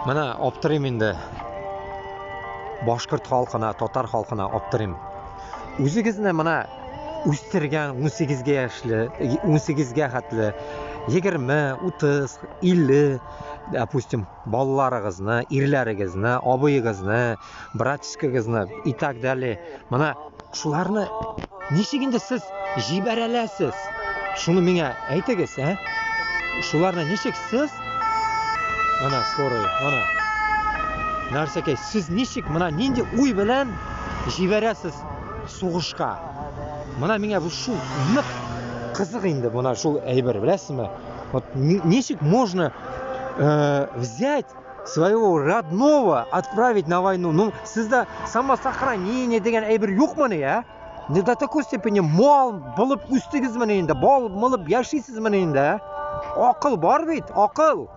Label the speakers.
Speaker 1: Менә аптырыйм инде. Башкорт халкына, татар халкына аптырыйм. Үзегезне менә үстергән 18-гә яшьле, 18-гә хәтле 20, 30, 50, допустим, балаларыгызны, ирләрегезне, абыегызны, братишкагызны и так далее. Менә шуларны ничек инде сез җибәрәләсез? Шуны миңа әйтегез, ә? Шуларны ничек сез Менә скорый, менә. Нәрсәкәй, сез ничек менә нинди уй белән җибәрәсез сугышка? Менә миңа бу шул нык кызык инде менә шул әйбер, беләсезме? Вот ничек можно взять своего родного отправить на войну? Ну, сездә самосохранение дигән әйбер юкмыни, ә? Не до такой степени мал булып үстегезмени инде, бал булып яшисезмени инде, ә? Акыл бар бит, акыл.